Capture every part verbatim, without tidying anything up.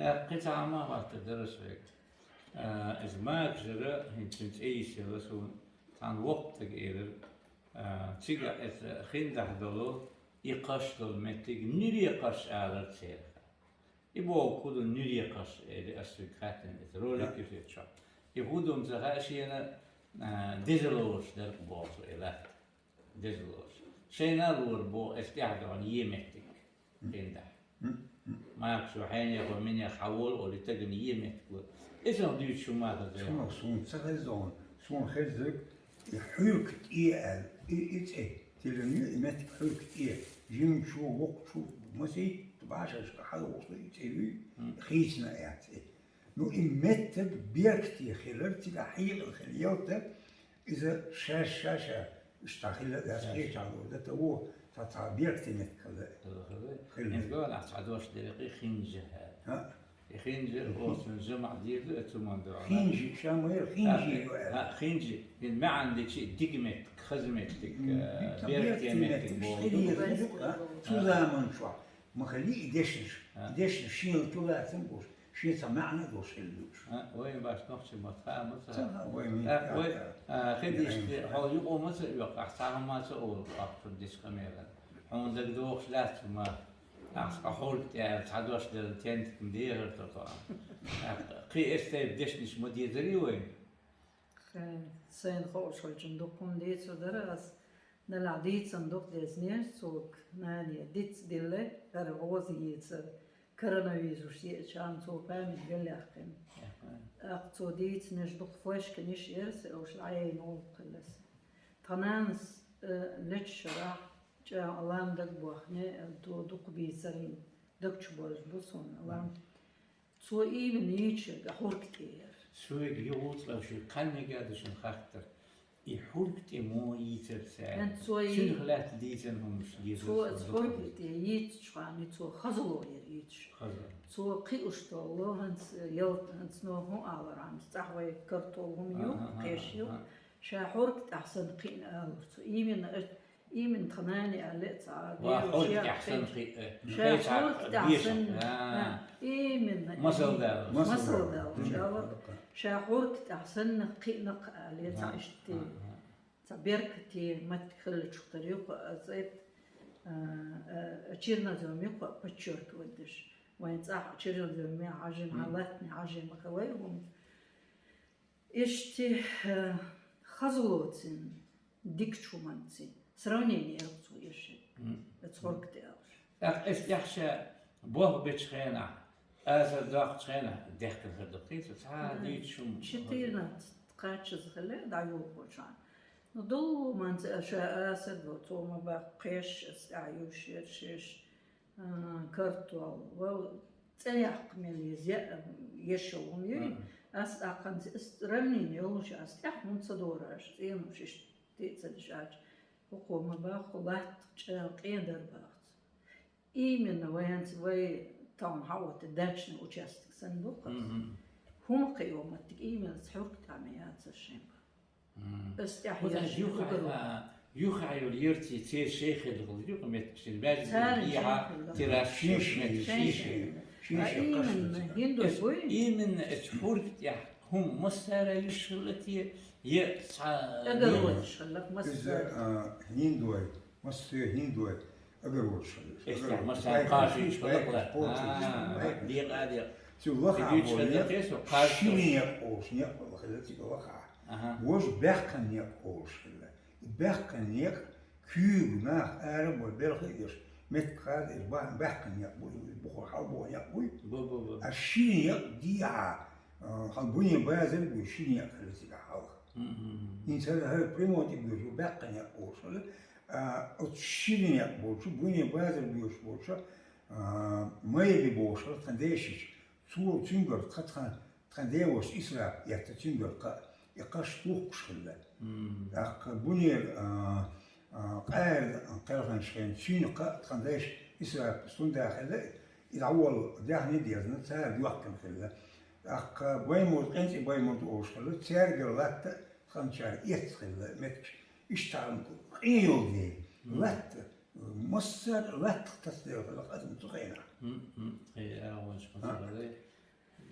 ТӀаккха цхьа хӀама хаттар дара соьга. А, иза Макажара, хӀинца цӀе йисъелла суна, цхьана воккхачо элира, а, цига иза хиндахь долу, и кхаш долу меттиг Нуьрекхаш алара церан. И боху хӀун ду Нуьрекхаш, элира ас цуьнга хаьттина, иза ролик юьсуьйту чохь. И хӀун ду ца хаьа шена, а, деза лоруш дара боху и латта. Деза лоруш. Шайна лора боху, ас тӀаьхьа дуьхьал е меттиг. Хиндахь. Макажо хьенехо минех хьаволу олу, и тагана е меттиг лора. Иза дуьйцуш хӀума хаза. Суна, суна ца хезна, суна хеззарг, и Хьуьрка тӀе аьлла, и, и цӀе. Тилина ю и меттиг Хьуьрка тӀе. Жимачо, воккхачо, масийтта бӀешерашка хьалха и цӀе юй, хийцина яц и. Ну, и меттиг беркате хилар, цигахь хьекъал хилла ялта, иза шаьш-шаьш иштта хилла, дац, кхечахь лур дан, та вон, цхьа, цхьа беркате меттиг хилла. Хилла. Иза гонах цхьа дош дерриг хинжа. ХӀа? И хинжа, оцун жамаӀ дийр ду, оцу ман ду. Хинжи, ша ма яра, хинжи ю аьлла. ХӀа, хинжи. Хин маьӀна дичи дика меттиг, хаза меттиг, э, беркате меттиг боху. Цу заман чохь. Ма хили и дешнаш. И дешнаш шена чулацам бу, шен цхьа маьӀна а долуш хилла ду уьш. А, вайн баш нохчийн мотт хаа ма ца. Ца хаа, вай мин тӀаккха вай, а, хи дийшти, хьо юкъа ма ца оьху, ахь цхьа хӀума ца олу, ахь цунна дисха мелан. Хьуна дага дохуш лаьцна ма, ахь цкъа хьулга тӀе аьлла, цхьа дош делла, тентакам дехар тото. ТӀаккха кхин эс тайпа дешнаш ма дезарий вайн? Сайн, сайна хууш хилчун дуккха хӀума дийцур дара ас. Нагахь дийцина дукха дезнеш, цо нане диц дилла, хӀара гӀоза йийцар, коронавирус еачарна цо память гал яьккхина. ТӀаккха цо дийцинарш дукха флешканаш яра, сан уьш дӀаяйна гӀуллакх хилла сан. Тхан нанас, э, лечу шарахь чӀагӀ лам дагабохна, э, ду-, дукха бийцарна даг чу боьллуш бу суна лам. Цо иймина йийцарг а Хьурка тӀе яра. Соьга юха цкъа шуьга кхаьнниг а ду шуна хаттар. И Хьурка тӀе муха йийцар цара? ХӀинца цо йий- Цуьнах лаьцна дийцина хӀуманаш дийцар цо, цо, Хьурка тӀе йийцачхьана, цо хазало яра йийцаш. Хаза. Цо кхиуш долу, хӀинца, ялта, хӀинца ноху хӀун алар хӀинца, цӀахь вай картол хӀума ю, кхеш ю. Ша Хьурка тӀехь санна кхиъна алура цо. Иймина, э, Иймина тхан нане аьлла а ца а, ва, Хьурка тӀехь санна кхиъ, э, ша Хьурка тӀехь санна, а, иймина, масал даллалц. Масал даллалц, ша Хьурка тӀехь санна кхиъна-кх аьлла, цхьа иштта, цхьа беркате маттиг хиллачух тара ю-кх, а, цӀе, а, а, чернозём ю-кх, подчёркивать деш. Вайн цӀахь чернозёме хьажийна, хьан латтане хьажийна ма хилла хӀума. Иштта, э, хазалоцин, дикачу хӀуманцин сравнение яра цо еш. Оцу Хьурка тӀе алуш. ТӀаккха эс тӀехь ша болх бечу хенахь, асар доккхучу хенахь даьхкина хир ду-кх цо, цхьа а дийцаш хӀума. Четырнадцать кхаччалц хилла дӀайохучхьана. Ну, дуллу манца ша асар до, цо ма баккха кхеш, ас тӀехь юш, ерш, ерш. А, картол, ва цӀе яккха мел еза, е-, еш йолу хӀума юй. Ас тӀаккха хӀинца равнина йолуш, ас тӀехь хӀунда ца дора аша, цӀенош иштта тӀе а ца деш аьлча, хӀокхо ма боху, латта чӀа-, къен дара боху цо. Именно вай хӀинца вай тахана хьаотта дачный участок санна ду-кх ас. ХӀума кхио маттиг именно Хьурка тӀехь ма яцара шайн боху. Ас тӀехь еш юха, а, юха йолу ярций церан шайх хилла хилла ю-кх меттигаш, маьждиг дехьа, террас, шен шен меттиг, шен шен. А именно хӀинда буй? Именно эцу Хьурка тӀехь хӀума массара юьсуш хилла те, я цхьа огородаш хилла массара? Иза, а, хӀинда вай, массара хӀинда вай. Огородаш хилла. Эс тӀехь массара кхашийча хилла-кх. А, декъа а декъа. Цу лаха болу некъ, ши некъ олуш некъ хилла цига лаха. Важа баьккхина некъ олуш хилла. И баьккхина некъ куьйга нах ара бой, белхи а еш, меттиг хаза, иза ба-, баьккхина некъ бу, иза бухара хьалабоху некъ буй. Бу, бу, бу. А ши некъ дехьа, а, хьан буьне базар буй, ши некъ хилла цигахь хьалха. ХӀинца хӀара, хӀара прямой тӀе боьжу, баьккхина некъ олуш хилла. А, оцу ши некъ болчу, буьне базар боьжуш болчу, а, Майби бохуш хилла тхан дешича. Цо цуьнгара тхан, тхан, тхан деваша Исрап этта цуьнгара кхаъ, и кхаш тухкуш хилла. ТӀаккха буьнера, а, а, къаьра кхелхинчу хенахь цуьнан кхаъ тхан дайша Исрап сунда хилла, и дӀаволла даьхни а дезна, цара доьхкина хилла. ТӀаккха Баймурд, КъинцӀи Баймурд олуш хилла, цаьргара латта тханчара эцна хилла меттигаш. Иштта къен йолу дела. Латта, массара латтах тасадевлла хилла хазна цу хенахь. Хе, а, вон чу хаза хилла.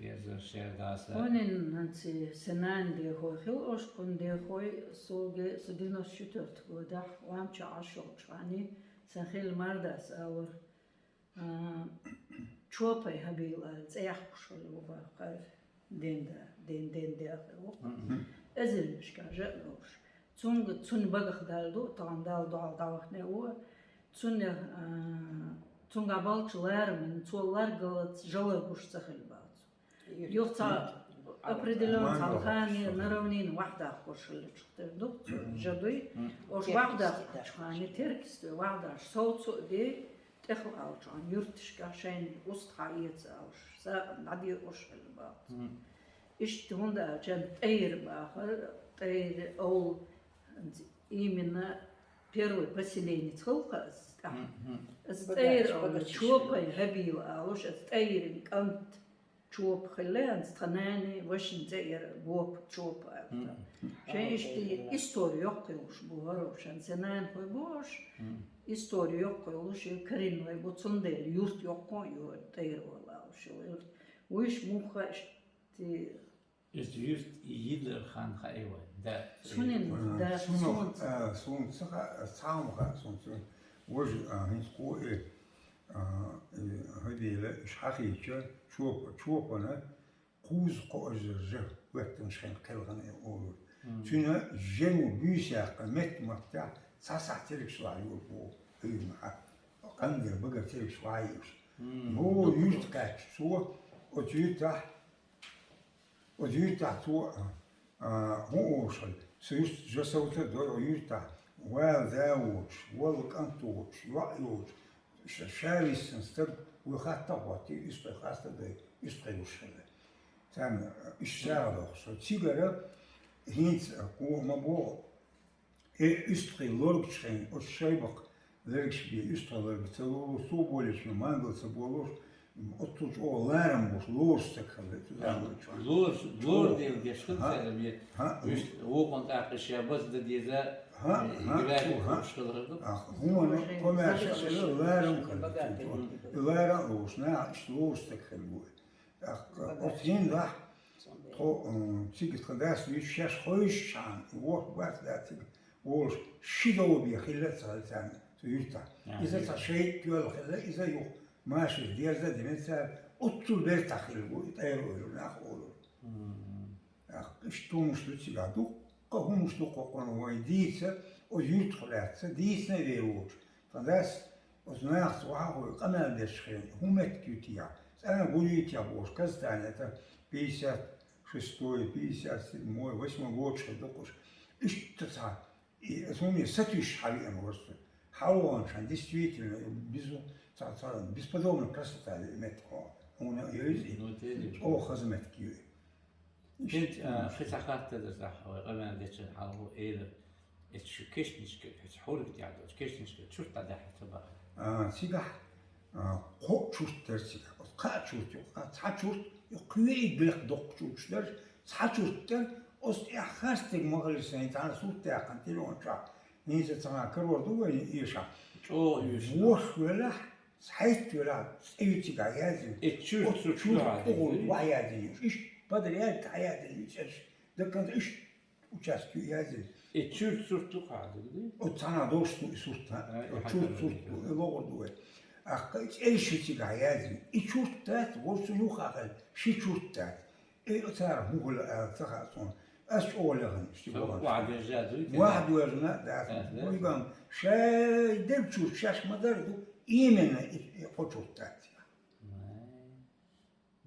Еза шер даса. Хонин нанци сенан дехой хил ошкун дехой солге судино шутёрт годах вамча ашо чани сан хил мардас алур. А, чопай хабила цеях пушулу бахар денда, ден, ден, ден. Эзил мишка жа нош. Цунг, цун багах далду, таган далду ал давахне у. Цун, а, цунга балчулар, мин цоллар галац жалар буш цахил балц. Юхца определён цалхани, наравнин вахдах кошулу чухтер дух, жадуй. Ош вахдах кошхани, терксте вахдах соуцу де, техл алчан, юртшка шен, устха иец алш, са нади ош хил балц. Ишт хунда чен тейр бахар, тейр ол именно первый поселенец хылхас. Эс тейр ол чопай хабил алуш, эс тейрин кант чоп хилен, станани, вашин тейр боп чоп алта. Шен ишти история ёккуш бу, хоро, шен сенан хой бош. История ёккуш, коренной бу цундел, юрт ёккун, ю, тейр ол алуш, юрт. Уйш муха ишти Ис юрт Йидлер хан хаева, да. Сунин, да, сунох, сун. Сун саха, саамха, сун, сун. Вож, а, хинску, э, а, э, хадила, иш хахича, чоп, чопана, куз коожа, веттен шен келган, э, олур. Чуна жену бюсяка, мет матта, саса терек шла юр бу, э, ма. Кандер бага терек шла юр. Ну, юрт кач, су, от юрта, О юртах цо, а, хӀун олуш хила, со юрт жа совца дой о юртах, вала да воцуш, вала кӀант воцуш, йоӀ йоцуш, ша, ша виссина стаг вуй хатта а хӀоттий, уьстагӀий хаста а дой, уьстагӀий луш хила. Царна, а, уьш сагӀа дохуш. Цигара хӀинца, а, кхо ма боху, Э, уьстагӀий лоргачу хенахь, оцу шайбакх лергаш бен, уьстагӀий лорга ца лоруш, цо болуш, мангал ца болуш, оццул чӀогӀа ларам болуш, лоруш стаг хилла цу заманчохь. Лоруш, лоруш дела деш хила цаьрга бен. ХӀаъ, уьш вукхунна тӀаккха ша база дан деза, хӀаъ, э, хӀаъ, грехь хӀаъ. Уьш хилла ду. ХӀуманна комаьрша хила ларам хилла цу чохь. И ларам а лоруш, наха иштта лоруш стаг хилла бу. ТӀаккха оцу хӀиндахь тхо, м, цига тхан дас вуьйцуш шаьш ховшашехь, и ворхӀ бац да цига волуш, ши дов бен хилла а ца хилла царна цу юьртахь. Иза цхьа шайтӀа тоьлла хилла, иза юха машар дерза а дина цара, оццул бертахь хилла бу и тӀера ойла нах олура. ТӀаккха иштта хӀуманаш ду цигахь, дуккха хӀуманаш ду кхокхуьнан вай дийца, оцу юьртах лаьцна дийцина а вер воцуш. Тхан дас оцу нахаца вахьа а хуьлу, къамел деш хилла, хӀун меттиг ю техьа? ЦӀена гур ю техьа бохуш, Казахстане тӀа пятьдесят шестой, пятьдесят седьмой, восьмой годаш хир ду-кх уьш. Иштта цхьа, и, оцу хӀумане сатуьйсуш хьавеана вара со. Хьалавахана шайн действительно, бизу-, цхьа, цхьа бесподобная красота ю и меттиг хьо. Хьуна а йовза и. Ну, теза. ЧӀогӀа хаза меттиг ю и. ХӀинца, а, ши цхьа хатта дазахь, вай къамел дечун хьалха элира, эцу шу кешнашка, хӀинца хьург тӀехь долчу кешнашка чурт дӀадаьхьа ца бахара. А, цигахь, а, кхоъ чурт дара цигахь. Оцу кхаа чурт ю, а, цхьа чурт ю, кхин веиг лекха доккха чурташ дара, цхьа чурт дара, оцу тӀехь харцдерг ма хилира сайн, цхьана сурт яьккхина телефон чохь. ХӀинца цхьана карор ду вайн эшахь. ЧӀогӀа эшахь. ВорхӀ велахь, цхьайтта велахь, цӀе ю цигахь язйина. Э, чурт, оцу чурт чурт чохь тӀехула язйина. Вахьа язйина. Иштта подряд хьаязйина цӀераш. Даккханца иштта участок ю язйина. И чурт сурт ду кхаа дерг ду? Оцу цхьана долуш ду и сурт, а? Ай, оцу чурт сурт ду, и логӀур ду вай. Ахкха и цӀераш ю цигахь язйина. И чурт дац, вовшашна юххе хилла, ши чурт дац. И цара хӀун хила ала ца хаьа суна. Ас чӀогӀа лехна, ши вахьа доьжна ду и? Вахьа доьжна дац. Дац, дац. Вуьган шайн дерг чурт шаьш ма-дарра ду, именно и, и кхо чурт дац цигахь.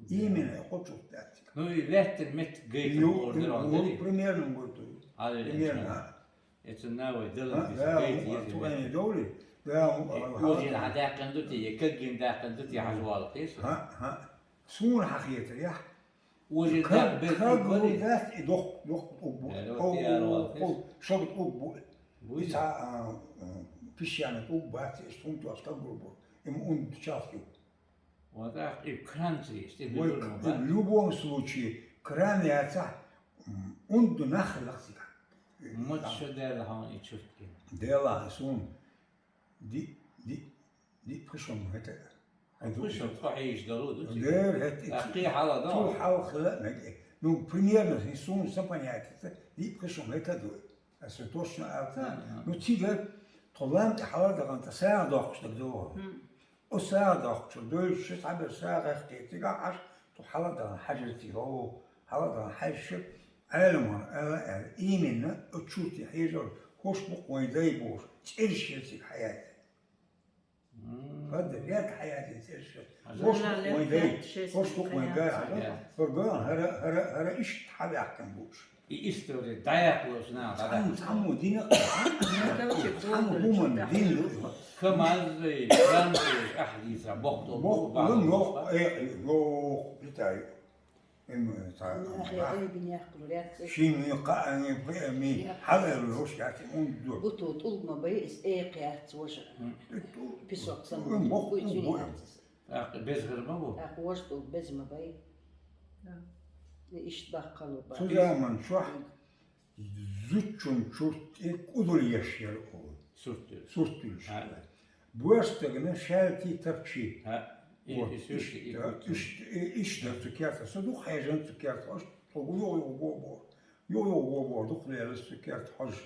Именно кхо чурт дац цигахь. Ну, и лаьттина меттиг гайтина бохург дара, примерно гур ду. Примерно, а. Эцу навай далан гайта еза. Цу гайна довли? Да, ужин хьан даьккхина ду те, я каггин даьккхина ду те, хьажа вала кхийса? ХӀаъ, хӀаъ. Суна хьан хетар яхь? Ужин каг, даьккхина каг ду те? Дац, и доккха, доккха тӀуг бу. Хов, хов, шога тӀуг бу. И цхьа, а, а, песчаный тӀуг бац, и сунтош каг гур бу. Им ун чалх ю. Вот так и кран цӀе, и вай безур ма бац. В любом случае, кран яцахь, м, унда нах хилла цигахь. Маца ша даьлла хьуна и чурт гина? Делахь суна ди, ди, ди пхи шо ма хӀета. Кхы шо тхо хьийш долу ду цига. Дера, хӀетта. Ахкхий хьала ду. Цул хьалха хила а мега. Ну, примерно, хӀин суна сан понятица, диъ-пхи шо хӀетта ду. Аса точно алца. Мгм. Ну, цига тхо лам тӀе хьала дахана тӀа сагӀа доккхуш даг догӀу. Мгм. О сагӀа доккхуш, дойлуш ши цхьабер сагӀа хьехкий, цига Ӏаш, тхо хьала дахана хьажар цига, о, хьала дахана хьаьжча, Ӏеламан, ала, ала, именно, о чурти хьежар, хош бу вайн дай бохуш, цӀераш яр цига хьаяьлла. Мм. Хадда, век хьаяти цӀераш. Хьажа. Хош бу вайн дай, хош бу вайн дай, хьажа. Хьажа. Хьажа. Хьажа. ХӀара, хӀара, хӀара иштта хьабаьхкина бууш. И истори дӀаяхлуш нах, цхьаммо, дӀаяхлуш. Цхьаммо дина, цхьаммо хӀуманна дина. КамАЗ, Франция, ахьа дийца, боху, боху, боху, боху, боху. Э, э, боху, битай. Эм, э, ца, нахе, э, бинехкъ руряц. Ши ми, кхаа ми, пхиъ ми, хьалар луш яц, ун ду. Буту тӀулг ма бай, эс экъ яц важа. Мм. Песок сам, уй, мох, буй, уй, цуьнан буй. ТӀаккха беза хир ма бу? ТӀаккха важа тӀулг беза ма бай. Да. И иштта баккхало баккхало. Цу заман чохь зудчун чурт тӀе кӀудал еш яра оха. Сурт дуьллуш. Сурт дуьллуш. ХӀаъ. Боьрша стагана шаьлти тапчи. ХӀаъ. И, вот, и сурт, и иштта, куццул. Иштта, и, иштта цу керта. Со дукха хьежан цу керта. Аш тхо юха-юха го боху. Юха-юха го боху, дукха лелаш цу керта хьожа.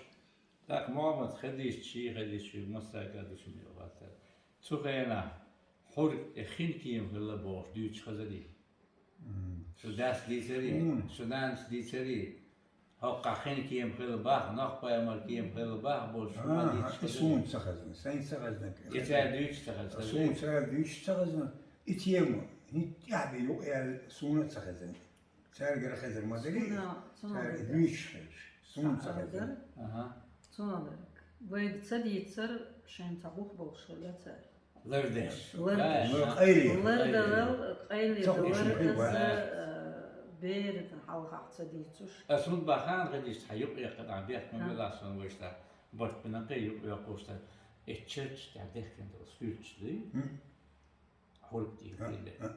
ТӀаккха Мухьаммад хадийсчи, хадийсчи, массаьрга а ду шуна юкъа ваттар. Цу хенахь хьург тӀе хин кема хилла бохуш дуьйцуш хазарий? Мм. Шу дас дийцарий? Суна. Шу нанас дийцарий? ХӀокхахь хин кема хилла бах, нох пайхамар кема хилла бах, бохуш шу ма дийцуш хазарий? Суна ца хазна, сайн ца хазна. И цара дуьйцуш ца хазна. Суна цара дуьйцуш ца хазна. И тема, хӀинца тӀаьхьа бен юкъа яьлла, суна ца хазна. Цаьргара хезар ма дерий, цаьрга дуьйцуш хезаш. Суна ца хезар. Ага. Цунах дерг. Вайга ца дийцар, шайн цхьа бух болуш хилла цара. Лардеш. Лардеш. Лардеш. Лардавал, къайле далар, аса, э, берана хьалхахь ца дийцуш. Ас хӀунда бахан хилча, хьан юкъ-яккха дӀа бехк ма белахь сон вайшта. Барт бина кхе юкъ-яккхуш сан. Э, черташ тӀехь дехкина долу суьрташ дуй? Хьург тӀе хилла.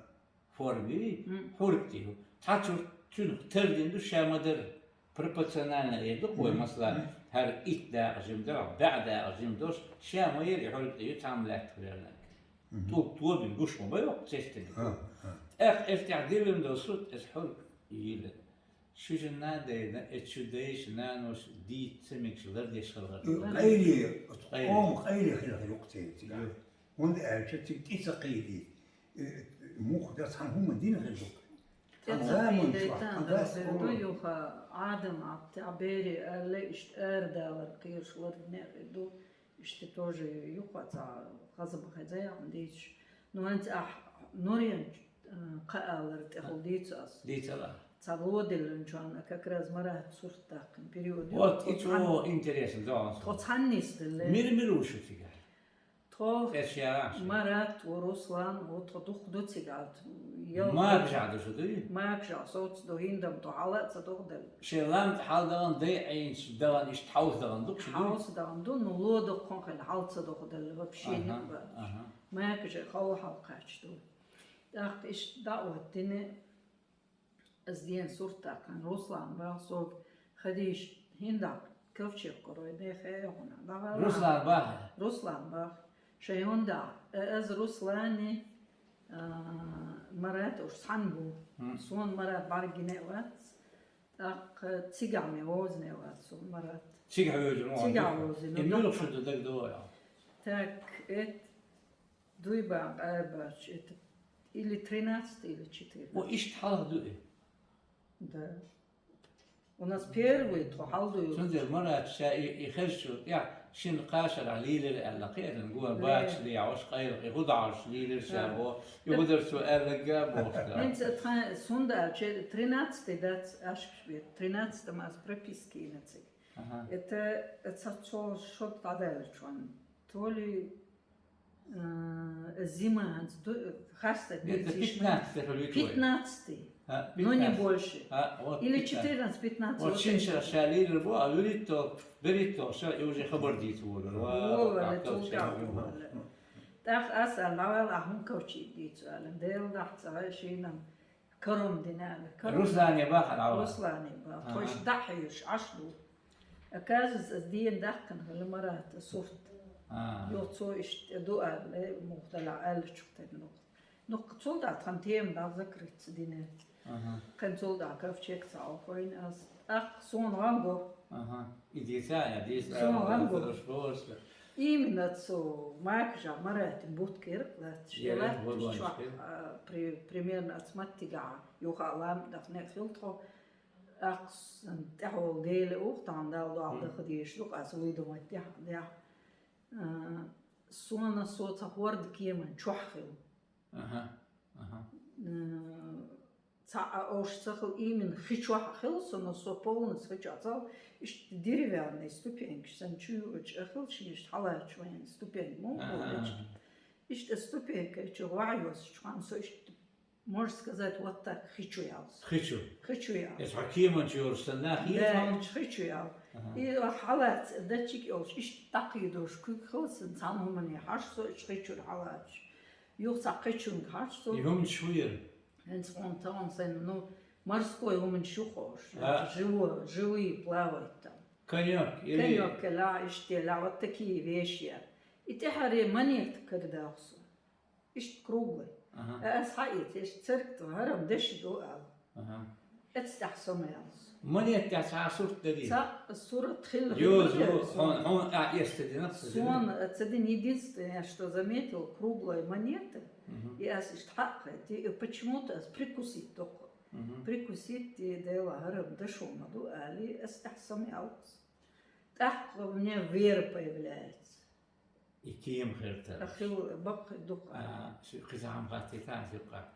Форма юй, хьург тӀе ю. Цхьа чурт цуьнах тардина ду, ша ма-дарра. Пропорционально эр ду-кх вай, масала, хӀара итт дакъа жима дара, бӀе дакъа жима долуш, ша ма-ярра и хьург тӀе ю, цхьамма лаьттах вернарг. ТӀулг тобина гуш ма бай воккха цестина. ТӀаккха эс тӀехь диллина долу сурт, эс хьург йийла. Шуьшинна а дайна, эцу шу дайша, наноша дийца ца мегаш лардеш хилла. Къайле, къайле. Къоман къайле хилла хир ю-кх церан цигахь. ХӀунда аьлча цига тӀе ца кхийдийта, э, муха дан цхьана хӀума дина хир ду. ТӀе ца кхийдайта, дан хир ду юха, Ӏадам Ӏабти, Ӏа бере аьлла, иштта арадалар кхераш лардина а хир ду, иштта тоже юха цхьа хаза ма хеза яхна дийцаш. Ну, хӀинца ахь Нурен, э, кхаалар тӀехула дийцу ас. Дийцала. Цхьа ло диллинчунна как раз Марат сурт даьккхина период ю. Вот, и цо интересно, да, он. Тхо цхьаннис делла. Мир-мир ву шу цигахь? Тхо, Марат ву, Руслан ву, тхо дукха ду цигахь. Макажахь ду шу, дуй? Макажахь соц ду, хӀиндам тхо хьала а ца доху делла. Шен лам тӀе хьала дахана, дай Ӏийначу дахана, иштта хьовса дахана ду шу, дуй? Хьовса дахана ду, ну, ло доккхун хилла хьала ца доху делла, вообще никуда. Макаже хала хьала кхаьчна ду. ТӀаккха иштта дӀа а оттина, ас дена сурт даьккхина, Руслан бах сога, Хадиш, хӀинда ковчег кхуьрой, дехе а хьуна, дагара. Руслан бах? Руслан бах. Шайн хӀунда, э, ас Руслани, а, Марат уьш цхьаьна бу. Суна Марат бӀаьргина а вац. ТӀаккха цигахь ме вовзане вац суна Марат. Цигахь вевзина вац. Цигахь вевзина. И муьлха шу ду дагадогӀу? Так, эт Дуй бан къайбач, это или тринадцатый, или четырнадцатый. О, иштта хьалха ду и? Да. У нас первый тхо хьал ду. Цундела Марат ша и, и хезачул тӀехь шина кхашара лийлира аьлла кхиаран, гур бача ле, хьош къайлах, и хӀу дахьаш лийлира ша бо, и хӀу дар цо аьлларг а бохуш дар. ХӀинца тхан сунда аьлча, тринадцатый дац ашкаш бер, тринадцатом ас прописка йина цига. Ага. Это, это цо шо дӀадаьллачун. То ли Э, зима хӀинца ду-, харцдерг. Это пятнадцатый хила вуьту вай. Пятнадцатый. А, ну, не пятнадцатый. Больше. А, вот. Или пятнадцатый. Четырнадцать, пятнадцать, вот шин шера ша лийлар бу, а вуьрхӀитто, берхӀитто шера и уже хабар дийца волавелла. Волавелла, тӀулгахь волавелла. ТӀаккха ас аьлла, дӀавала, ахь хӀун ковчег дийцу аьлла. Дела дахьа ца хьай шийнам. Каром дина аьлла. Каром. Руслане бахара Ӏа? Руслане баха. Ага. Тхойш дахьа юш, Ӏаш ду. Оказывается, ас дена даьккхина хилла Марата сурт. А. Йо, цо иштта ду аьлла, муха дала аьллачух тедна. Ну, цул тӀаьхьа тхан тема дӀа закрыться дина. Ага. Кхин цул тӀаьхьа ковчег ца алхойн аз. ТӀаккха сона гӀан го. Ага. Идеца, я дис. Сона гӀан го. Именно цу Макажа Маратин будка яр-кх латташ. Яр, Латташ вагончик, чохь, яр. А, при-, примерно ац маттига юха лам дахне хил тхо. Ахс тӀехвол Дела ух, тхан Дала дохьал даха деш ду, аз вуй ду маттехь, дехь. А, сона со ца хӀорда кеман чохь хил. Ага. Ага. М, Цхьа а ош ца хил, именно хи чохь а хил со, но со полностью хи чохь ца хил, иштта деревянный ступенькаш сан чу юучу а хил, ши иштта хьалаьчу вайн ступенька муха Ага. Иштта ступенька чу ваьхьа йоссучу хана со иштта, можно сказать, вот так хи чу ялс. Хи чу. Хи чу ялс. Эс хьо кеман чу йолуш сан нах Да, йитан. Хи чу ял. Ага. И хьалац, датчик йолуш, иштта даккхийдош куьг хилсан, цхьана хӀумане хьаш со, иштта хи чуьра хьалац. Юха цхьа кхи чуьнга хьаш со. И хӀуманаш хӀу яра? ХӀинца хьуна тахана сайна, ну, морской хӀуманаш ю хууш. А. Живо-, живые плавают там. Конек или... Конек ла, иштта ла, вот такие вещи я. И тӀаьхьаре монета кара даху со. Иштта круглый. Ага. А ас хьаийца, иштта церг тӀе хӀара-м деши ду ала. Ага. Эцтехь со ма ялс. Монет тӀехь цхьа сурт дагий? Цхьа сурат хилла Йо, хилла йо, хилла. хьуна, хьуна а эста дина. Сон, а, ца дин единственное, что заметил, круглой монеты. Мгм. И ас иштта хьакхайти, и почему-то ас прикусить доккху. Мгм. Прикусить, и дела хӀара-м дашо ма ду, али, ас тӀехь со ма ялс. ТӀаккха у меня вера появляется. И кема хир тара. Ахил баккхи дукха. А, ши кхиза хьам хаттита, а, ши кха.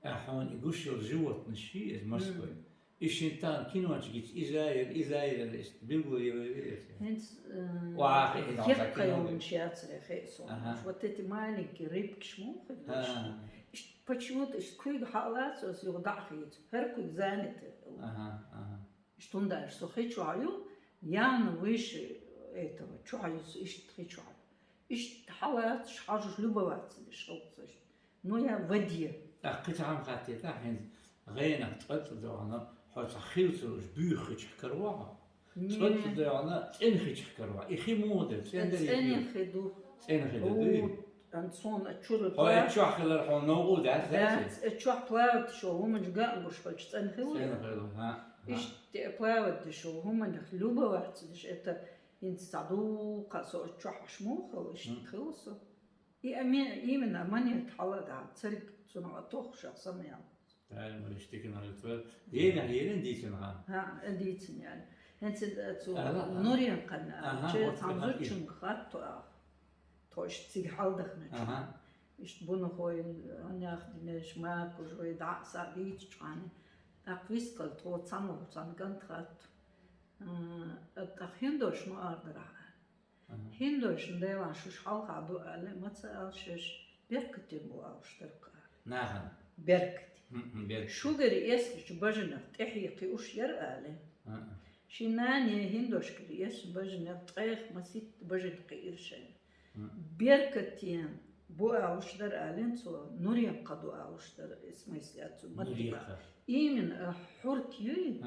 А, хьуна и гуш йолу животнаш ши, эс морской. Мгм. И шин тан киночу гич, и жайр, и жайр, эс билгу йо, йо, йо. ХӀинца, э, Ва, хи, хи, яккха хи, йолчу яцаре хи сон. Ага. Вот эти маленькие рыбкаш муха хир Ага. Иштта почему-то иштта куьйга хьалаца ас юха дӀа а хийца. ХӀара куьйга занятый. Ага, ага. Иштта хӀунда аьлча со хи чохь ю, явно выше этого, чохь ю со иштта хи чохь. Иштта хьалацаш, хьажуш, любоваться деш хӀокхуза иштта. Ну, я в воде. ТӀаккха кхин цхьа хьама хаттийта, хӀинца гӀенах цкъа а ца доьгӀна, хьо цхьа хилла ца луш буьйха хи чохь каравахьа. Цкъа а ца доьгӀна, цӀена хи чохь каравахьа. И хи муха дара, цӀена дара и ЦӀена хи? Хи ду. ЦӀена хи ду, дуй? Ан сон а чура Хьо и чохь хилар хьо новкъа дац, дац? Дац, э, чохь плавать шо, хӀуманаш гаангуш хьо цӀена хилла. ЦӀена хилла, хьа. Хьа. Иштта плавать деш, хӀуманах любоваться деш, это хӀинца цхьа дукха со чохь аш муха хилла, иштта хилла со. И ами-, именно монета хьала да, церг цунах а тохуш а самаял. Дала ма иштта дика нагӀи твер. Дена хьерин дийцина хьа. ХӀа, дийцина яьлла. ХӀинца цу Нурен кханна, че цхьана зудчуьнга хатто а. Тхо иштта цига хьалдахначу. Иштта бунахой, анех динеш, макуш вай дӀа а са дийцичхьана. ТӀаккха вискал тхо цхьаммо цхьана кӀант хатто. М, тӀаккха хӀиндош ма ардара. ХӀиндошна Делан шуьш хьалха ду аьлла, ма ца аьлла шуьш, беркате бу алуш дара кхара. Нахана. Беркате. Шугара эсличу бажанах тӀехье кхиуш яра аьлла. Ши нане хӀиндошкара эсна бажанах ткъех маситта бажан кхиира шайна. Беркатен бу алуш дара аьлла цо, Нурен кха ду алуш дара, в смысле, отцу Матвея. Именно, а, хьурт юй?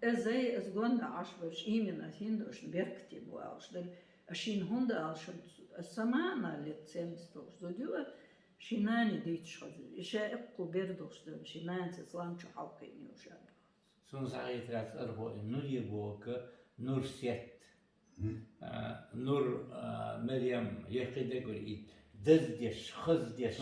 Эзай, эз гонна Ӏаш барш, именно, хӀиндошна беркате бу алуш дара. А шин хӀунда алшан, а сама ана лет семьдесят долуш зудю, а ши нани дийцаш хаза. И ша эккху бер долуш дара, ши нани ца слам чу хьалкхийна юша. Сун сагӀийтарца архо и Нур Ебока, Нур Сет. А, Нур, а, Мерем, яхи дагур и даздеш, хаздеш,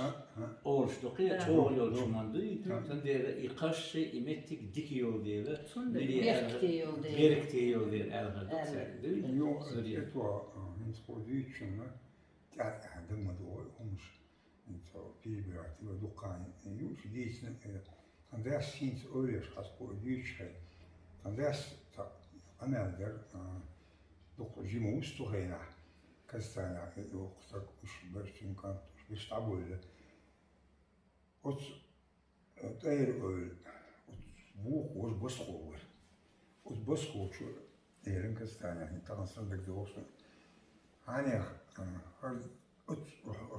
олуш дукхе, чӀогӀа йолчу ман дуй, цундела и кхаш, и меттиг дика йолу дела, цундела беркате йолу дела, беркате йолу дела аьлла дуй. Ю, это, а, хӀинца кхо дуьйцучунна, тӀаьхьа дан ма ду, хӀумаш. Цо перебирать ю, дуккха ю, шу дийцина, э, тхан дас хӀинца ойла еш, хьаьжа кхо дуьйцуш хьай. Тхан дас ца къамел дара, а, дукха жима ву цу хенахь, Казахстанехь, э, йоккха стаг, уьш берш цуьнан кӀант, уьш берш дӀабевлла. Оцу, э, тӀера ойла, оцу вукху важа басхо вара. Оцу басхочо элира Казахстанехь, тахана сан дагадогӀу суна. Хьанех, а, хӀара Оцу, оцу